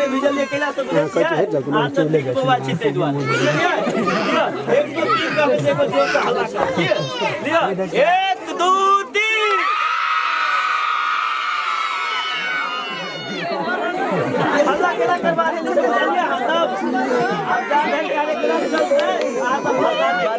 नहि भिजलियै कैला से बुझै छियै अहाँ सब नीक बौआ छी ताहि दुआरे बुझलियै लिअ 1 2 3 कहबै से एगो जोर से हल्ला करब लिअ लिअ 1 2 3 हल्ला केना करबा रहल छी बुझलियै अहाँ सब आब जा रहल कार्यक्रम चलतै अहाँ सब हल्ला नहि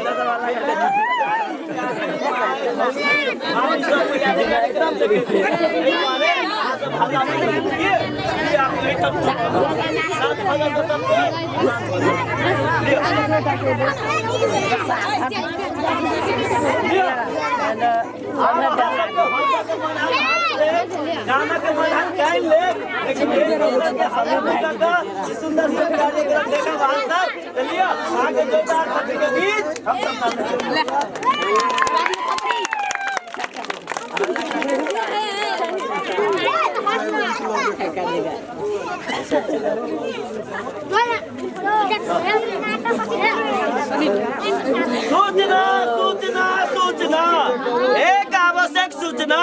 सुंदर सुंदर कार्यक्रम देखा वहां सब चलिए आगे जोरदार थप्पी के बीच हम सब सूचना सूचना सूचना एक आवश्यक सूचना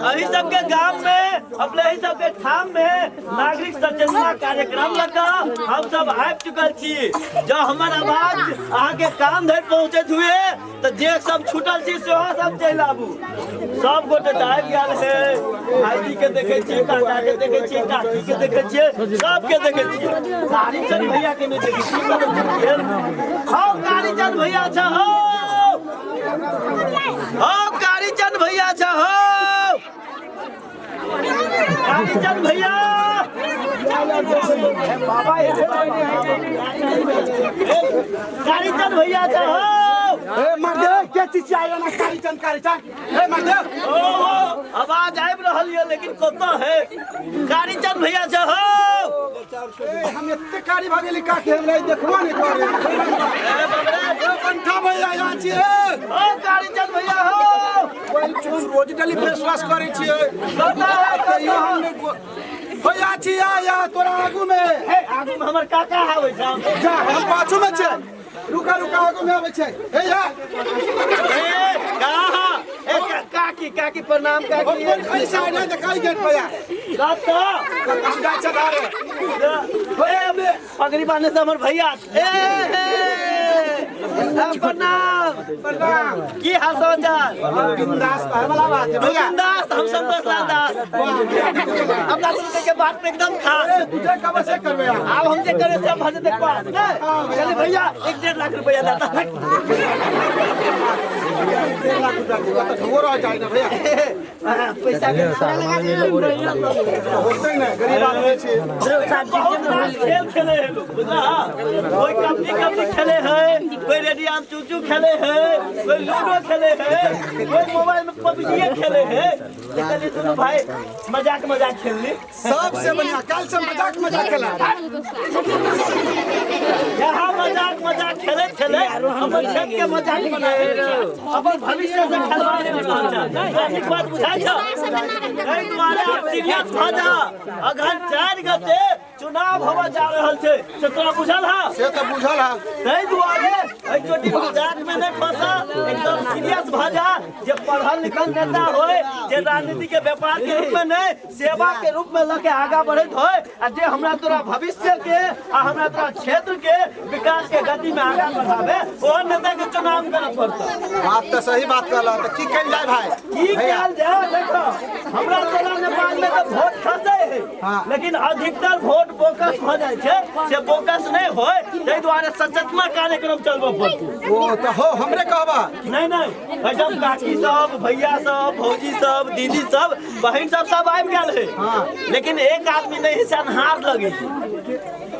अही सबके गांव में अपने ही सबके ठाम में नागरिक सचेतना कार्यक्रम लगा हम सब आबि चुकल छी। जब हमर आवाज अहाँ के कान धरि पहुँचैत हुए तो जे सब छूटल छी सेहो सब चलि आबू। सब गोटे तऽ आबि गेल है। भाईजी के देखे छियै, काका के देखे छियै, काकी के देखे छियै, सबके देखे छियै। कालीचंद भैया के नहि देखे छियै। हौ कालीचंद भैया छ हौ, हौ कालीचंद भैया छ हौ, कालीचंद भैया कालीचंद भैया छ हौ। ए मर्दे के चीज आया ना कालीचंद कालीचंद ए मर्दे ओ आवाज आबि रहल ये लेकिन कतऽ है कालीचंद भैया छ हौ। हम एते कारी भऽ गेली काकी हमरा ई देखबो नहि करे। ए कंठा भैया यहाँ छियै। ओ कालीचंद भैया हौ। कोई चून रोज डेली फेस वॉश करै छियै। तैयो हम नहि भैया छियै या तोरा आगू में। हे आगू में हमर काका आबै छै। जा हम पाछू में छियै। रुका रुका आगू में आबै छै। हे या ए कहाँ ए काकी काकी प्रणाम काकी। एहि साइड है देखाई गेट भैया। कतऽ सीधा चला रे। ए पगड़ी बांधने से हमर भैया। ए प्रणाम प्रणाम। की हाल समाचार? बिंदास कहे वाला बात है भैया। बिंदास हम संतोष लाल दास। अपना सुनते के बात पे एकदम खास। तुझे कब से करबे आप? हम जे करे से भजे तक पास ने। चले भैया 1.5 लाख रुपया दाता। 1.5 लाख रुपया दिवा तो वो रह जाए ना भैया। पैसा के होते ना गरीब आदमी छी। बहुत रास खेल खेले है लोग बुझला। कोई कबड्डी कबड्डी खेले है, कोई रेडियम चूचू खेले है, कोई लूडो खेले है, कोई मोबाइल में पबजी खेले है। लेकिन दोनों भाई मजाक मजाक खेलली। सबसे बढ़िया कल से मजाक मजाक खेला। यहाँ मजाक मजाक खेले खेले अपन क्षेत्र के मजाक बनाए अपन भविष्य से खिलवाड़ कर बात बुझाइ छ। एहि दुआरे आप सीरियस भऽ जा। अगहन 4 गते चुनाव होबऽ जा रहल छै से तोरा बुझल है? से तऽ बुझल है। ताहि दुआरे एहि चोटी मजाक में नहीं फंसा, एकदम सीरियस भऽ जा। जे पढ़ल लिखल नेता होय, जे राजनीति के व्यापार के रूप में नहीं सेवा के रूप में लके आगा बढ़ैत होय आ जे हमरा तोरा भविष्य के आ हमरा तोरा क्षेत्र के विकास के गति में आगा बढ़ावे ओहन नेता के चुनाव करऽ पड़तै। बात तऽ सही बात कहलह। तऽ की कयल जाय भाई? की कयल जाय? देखो हमरा तोरा नेपाल में तऽ वोट खसै है लेकिन अधिकतर वोट बोकस भऽ जाइ छै। से बोकस नहीं होय ताहि दुआरे सचेतना कार्यक्रम चलबऽ पड़तै। ओ तऽ हो हमरे कहबा? नहीं नहीं एकदम काकी सब भैया सब भौजी सब दीदी सब बहिन सब सब आबि गेल है। लेकिन एक आदमी नहीं है से अन्हार लगे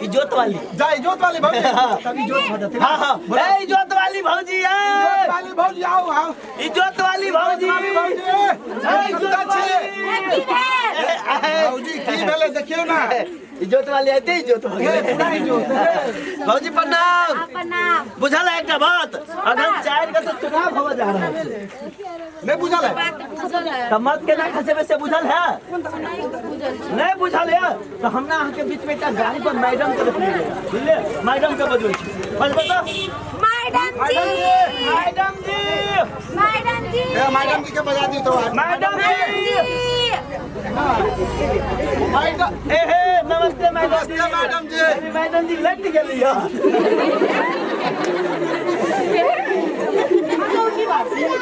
इजोत वाली। जा इजोत वाली भौजी। तब इजोत भऽ जेतै। हाँ हाँ ए इजोत वाली भौजी ए इजोत वाली भौजी आओ आओ। इजोत वाली भौजी। भौजी ए इजोत वाली भौजी की भेलै देखियौ ना। इजोत वाली आते इजोत भऽ गेलै। पूरा इजोत। भौजी प्रणाम। प्रणाम। बुझल है एकटा बात? अगहन 4 गते चुनाव होबऽ जा रहल छै। नहीं बुझल है? तऽ मत केना खसेबै से बुझल है? नहीं बुझल है तऽ हमरा अहाँके बीच में एकटा गाड़ी पर मैडम के देखलियै बुझलियै? मैडम के बजबै छी। बजबै तऽ मैडम जी मैडम जी मैडम जी ए मैडम जी के बजा दियौ तो। मैडम जी मैडम ए हे नमस्ते मैडम जी। नमस्ते मैडम जी। अरे मैडम जी लटि गेली हँ।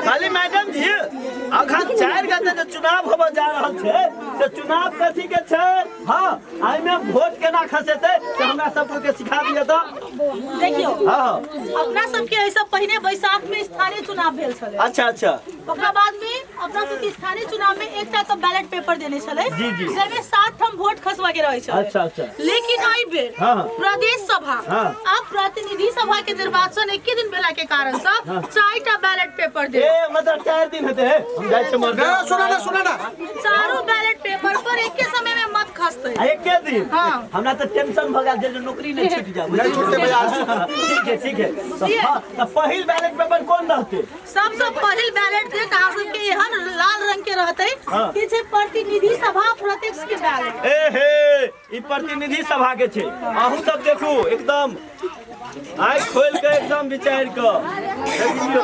खाली मैडम जी अखन 4 गोटे जे चुनाव होबऽ जा रहल छै से चुनाव कथी के छै? हाँ, एहिमे वोट केना खसेतै से हमरा सबके सिखा दिअ तऽ। देखियौ, हाँ। अपना सबके एहिसँ पहिने बैसाख में स्थानीय चुनाव भेल छलै। अच्छा अच्छा। ओकरा बाद में अपना सबके स्थानीय चुनाव में एकटा के बैलेट पेपर देने छलै, जी, जी। जाहिमे 7 ठाम वोट खसबा के रहै छलै। अच्छा अच्छा। लेकिन एहि बेर हाँ, हाँ। प्रदेश सभा हाँ। आ प्रतिनिधि सभा के निर्वाचन एके दिन भेला के कारण से 4टा बैलेट पेपर दे। ए मतलब 4 दिन हेतै, हे, हम जाइ छियै मर। ना, सुना ना, सुना ना। चारो बैलेट पेपर पर एके समय में मत खसतै। आ एके दिन? हाँ। हमरा तऽ टेंशन भऽ गेल जे नौकरी नहि छूटि जाय। नहि छूटतै भैया। ठीक है, ठीक है। तऽ हाँ, तऽ पहिल बैलेट पेपर कोन रहतै? सबसँ पहिल बैलेट देत अहाँ सबके एहन लाल रंग के रहतै हाँ। कि छै प्रतिनिधि सभा प्रत्यक्ष के बैलेट। ए हे, ई प्रतिनिधि सभा के छै। अहूँ सब देखू एकदम आँखि खोलि के एकदम विचारि कऽ देखियौ।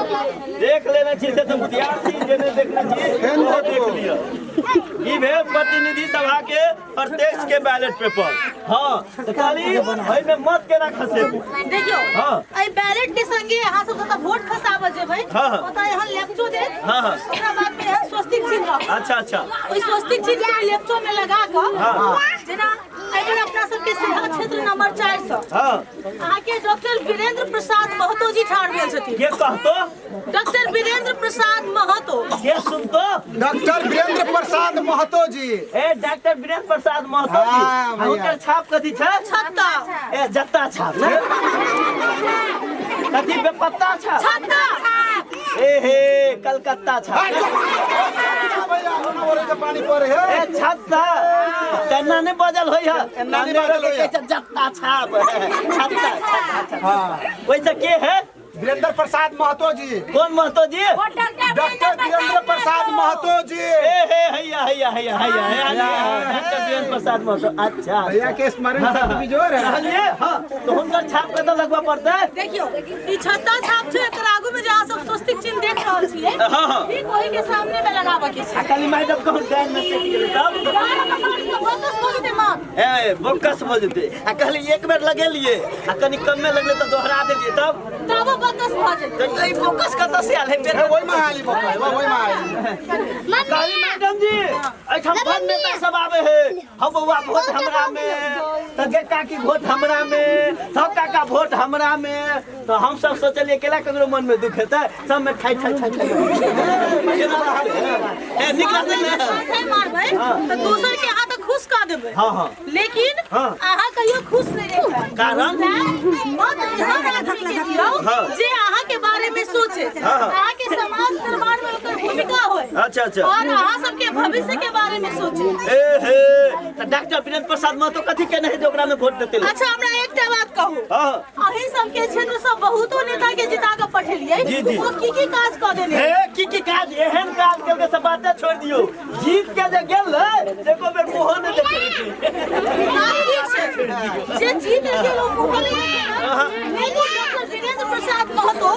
देख लेने छी से तऽ बुधियार छी, जे नहि देखने छी ओहो देख लिअ। ई भेल प्रतिनिधि सभा के प्रत्यक्ष के बैलेट पेपर। हाँ, तऽ कहली एहिमे मत केना खसेबै? देखियौ, हाँ। एहि बैलेट के संगे अहाँ सब जतऽ वोट खसाबऽ जेबै, हाँ, हाँ। ओतऽ एहन लेपचो देत। हाँ, हाँ। ओकरा बाद में एहन स्वस्तिक चिन्ह रहत। अच्छा अच्छा। ओहि स्वस्तिक चिन्ह के लेपचो में लगा कऽ, हाँ। जेना एहि बेर अपना सबके सिरहा क्षेत्र नंबर 4 सँ हाँ। अहाँके डॉक्टर वीरेंद्र प्रसाद महतो जी ठाढ़ भेल छथिन। के कहतो? डॉक्टर वीरेंद्र प्रसाद महतो। के सुनतो? डॉक्टर वीरेंद्र प्रसाद महतो जी। ए डॉक्टर वीरेंद्र प्रसाद महतो जी। हाँ, भैया। हुनकर छाप कथी छै? छत्ता। ए जत्ता छाप ने? कथी बेपत्ता छाप? छत्ता। ए हे कलकत्ता छाप। भैया, ओना बोले के पानी पड़े है। ए छत्ता तेना नहि बजल होइ है। एना नहि बाजल होइए। जत्ता छाप छत्ता छत्ता। हाँ। ओहिसँ के है? वीरेंद्र प्रसाद महतो जी। कौन महतो जी? डॉक्टर वीरेंद्र प्रसाद महतो जी। ए हे हैया हैया हैया हैया हैया डॉक्टर वीरेंद्र प्रसाद महतो। अच्छा भैया के स्मरण शक्ति बिजोर है। कहलिए हाँ, तो हुनकर छाप कतऽ लगबऽ पड़तै? देखियौ, ई छत्ता छाप छै, एकर आगू में जे अहाँ सब स्वस्तिक चिन्ह देख रहल छियै, हाँ, हाँ। ठीक ओहि के सामने में लगाबऽ के छै। आ काली मैडम कहूँ डाइन में सेट गेलै तब? बोकस भऽ जेतै मत। ए बोकस भऽ जेतै। आ कहली एक बेर लगेलियै आ कनि कमे लगलै तऽ दोहरा देलियै तब? तब बोकस भऽ जेतै। तऽ ई बोकस कतऽ से आयल है? ए, ओहिमे आयल ई बोकस, ओहिमे आयल। कहली मैडम जी, एहिठाम बड़ नेता सब आबै है। हम बौआ वोट हमरा में, तऽ गे काकी वोट हमरा में, सब काका वोट हमरा में। तऽ हम सब सोचलियै केला ककरो मन में दुख हेतै, सब में ठाइ ठाइ ठाइ ठाइ। ए निक रहतै ने? ठाइ मारबै तऽ दोसर के अहाँ तऽ खुश कऽ देबै। हाँ, हाँ। लेकिन हाँ। अहाँ कहियो खुश नहि रहबै। कारण? मत एहन आदमी के दियौ हाँ। जे अहाँ के बारे में सोचे, हाँ, हाँ। अहाँ के समाज निर्माण में ओकर भूमिका होय। अच्छा अच्छा। और अहाँ सबके भविष्य के बारे में सोचे। ए हे, तऽ डॉक्टर वीरेंद्र प्रसाद महतो कथी केने है जे ओकरा में वोट देतै? अच्छा, हमरा एकटा बात कहू। हाँ। अहीं सबके क्षेत्र से बहुतो नेता के जिता के पठेलियै, जी, जी। ओ की की काज कऽ देने? हे की की काज, एहन काज केलकै से बाते छोड़ि दियौ। जीत के जे गेल से एको बेर मुँहो नहि देखेलकै। बात ठीक छै, जे जीत गेल ओ मुँहो नहि देखेलकै। लेकिन डॉक्टर वीरेंद्र प्रसाद महतो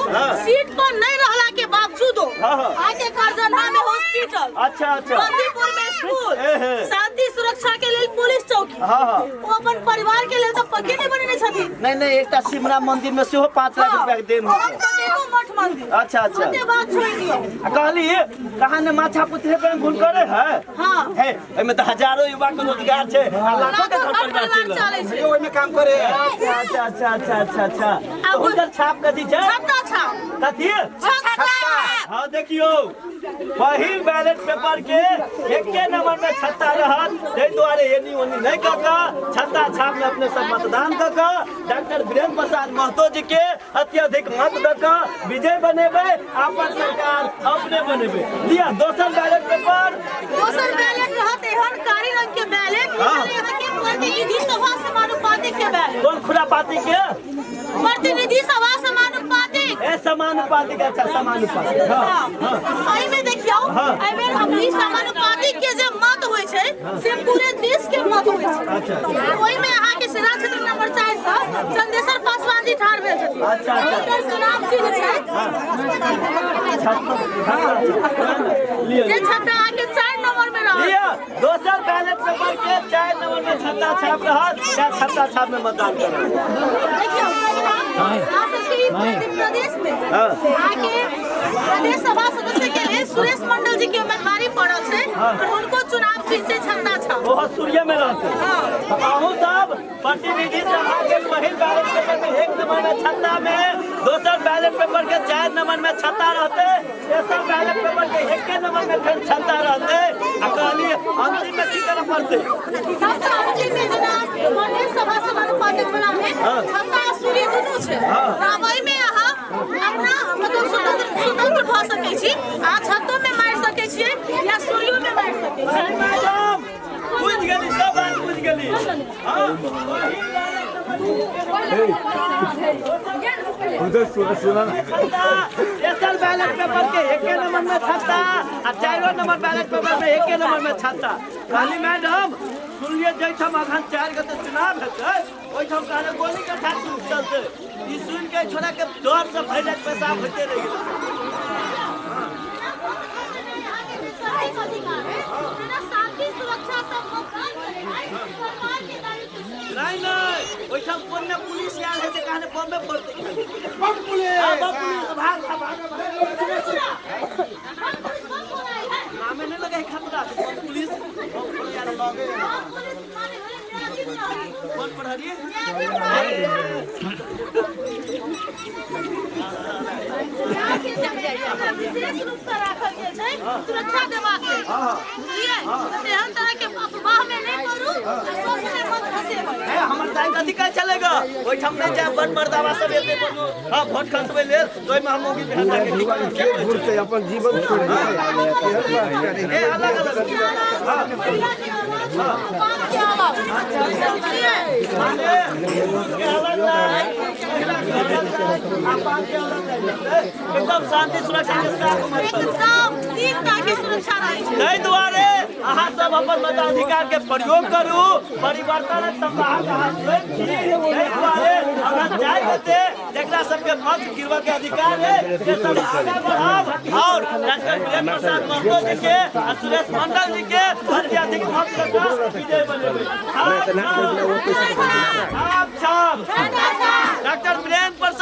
सीट पर नहीं रहला के बावजूदो हाँ, हाँ। आके करजनहा में हॉस्पिटल, अच्छा अच्छा, बंदीपुर में स्कूल, ए हे। शांति सुरक्षा के लेल पुलिस चौकी, हाँ, हाँ। ओ अपन परिवार के लेल तऽ पक्के नहि बनेने छथिन। नहीं नहीं, एकटा सिमरा मंदिर में सेहो 5 लाख रुपया के देन हाँ, हो। कतेको मठ मंदिर। अच्छा अच्छा। ओते बात छोड़ि दियौ। आ कहली कहाँ ने माछा पुछले पर गुण करे है? हाँ। हे, एहिमे तऽ हजारों युवा के रोजगार छै आ लाखों के घर परिवार चलि रहल। चलै छै। भैया ओहिमे काम करे। अच्छा अच्छा अच्छा अच्छा अच्छा अच्छा। तऽ हुनकर छाप कथी छै? छत्ता छाप। कथी? छत्ता छाप। हाँ देखियौ, पहिल बैलेट पेपर के एके नंबर में छत्ता रहत, ताहि दुआरे एनी ओनी नहि कऽ कऽ छत्ता छाप में अपने सब मतदान कऽ कऽ डॉक्टर वीरेंद्र प्रसाद महतो जी के अत्यधिक मत दऽ कऽ विजय बनेबै, अपन सरकार अपने बनेबै। लिअ दोसर बैलेट पेपर। दोसर बैलेट रहत एहन कारी रंग के बैलेट, हाँ। प्रतिनिधि सभा समानुपातिक के बैलेट। कोन खुरापाती के? प्रतिनिधि सभा समानुपातिक। ए समानुपातिक, अच्छा समानुपातिक। हाँ, हाँ। एहिमे देखियौ, हाँ। एहिमे अभी समानुपातिक के जे मत होइ छै से पूरे देश के मत होइ छै। अच्छा। ओहिमे अहाँके सिरा क्षेत्र नंबर 4 सँ चंदेश्वर पासवान जी ठाढ़ भेल छथिन। अच्छा, अच्छा। हुनकर चुनाव चिन्ह छै लिअ। जे छत्ता अहाँके 4 नंबर में रहत। लिअ दोसर बैलेट पेपर के 4 नंबर में छत्ता छाप रहत, चाहे छत्ता छाप में मतदान करब। देखियौ, अहाँ सबके ई प्रदेश में आके प्रदेश सभा सदस्य के लेल सुरेश मंडल जी के उम्मीदवारी पड़ल छै और हुनको चुनाव चिन्ह छै छत्ता छाप। ओहो सूर्य में रहते। अहूँ सब प्रतिनिधि सभा के पहिल बैलेट पेपर में 1 नंबर में छत्ता में, दोसर बैलेट पेपर के 4 नंबर में छत्ता रहते, तेसर बैलेट पेपर के 1 नंबर में फिर छत्ता रहते। आ कहली अंतिम में की करऽ पड़ते? सबसँ अंतिम में जेना प्रदेश सभा समानुपातिक वाला में छत्ता आ सूर्य दुनू छै, तऽ ओहिमे अहाँ अपना मतलब स्वतंत्र भऽ सकै छी। अहाँ छत्तो में मारि सकै छियै या सूर्यो में मारि सकै छियै। मैडम बुझि गेली, सब बात बुझि गेली। हाँ, तेसर बैलेट पेपर के 1 नंबर में छत्ता आ 4 नंबर बैलेट पेपर में 1 नंबर में छत्ता। कहली मैडम सुनलिए जैठाम अखन 4 गो तऽ चुनाव हेतै ओहिठाम कहले गोली के साथ चलतै। ई सुनि के छोड़ा के डर से भरि पेशाब होइते रहि गेलै। शांति सुरक्षा सब मतदान करेनाइ सरकार के दायित्व छै। नहीं नहीं, ओहिठाम कोन ने पुलिस आयल है से कहने बम्बे पड़तै। बम पुलिस। हाँ, बम पुलिस, भाग भाग भाग। बम पुलिस बम फोड़ाइ है। नामे नहीं लगे है खतरा। बम पुलिस, बम फोड़े आयल है। बम पुलिस माने भेलै न्यायाधीश प्रहरी। कौन प्रहरी? न्यायाधीश प्रहरी। यहाँ के ओकरा विशेष रूप से राखल गेल छै सुरक्षा देबाक लेल, बुझलियै? तऽ एहन तरह के अफवाह में नहि पड़ू आ सब गोटे मत फसेबै। ए हमर दाइ कथी कहै छलै ग, ओहिठाम नहि जाय, बड़ मर्दावा सब एतै कोनो, हाँ वोट खसबै लेल, तऽ ओहिमे हम मौगी बिहान जाके की करब? के घुरतै अपन जीवन छोड़ि ए अलग अलग महिला के अलग, बाप के अलग, बुझलियै? माने पुरुष के अलग लाइन, महिला के अलग लाइन, आ बाप के अलग लाइन। एकदम शांति सुरक्षा के साथ मत करू। एकदम तीन टा के सुरक्षा रहै छै। ताहि दुआरे अहाँ सब अपन मताधिकार के प्रयोग करू, परिवर्तनक संवाहक अहाँ स्वयं छी। ताहि दुआरे अहाँ जाय हेतै जकरा सबके मत गिरबऽ के अधिकार है से सब आगाँ बढ़ब और डॉक्टर वीरेंद्र प्रसाद महतो जी के आ सुरेश मंडल जी के अत्यधिक मत लऽ कऽ विजय बनेबै। छाप छाप डॉक्टर वीरेंद्र प्रसाद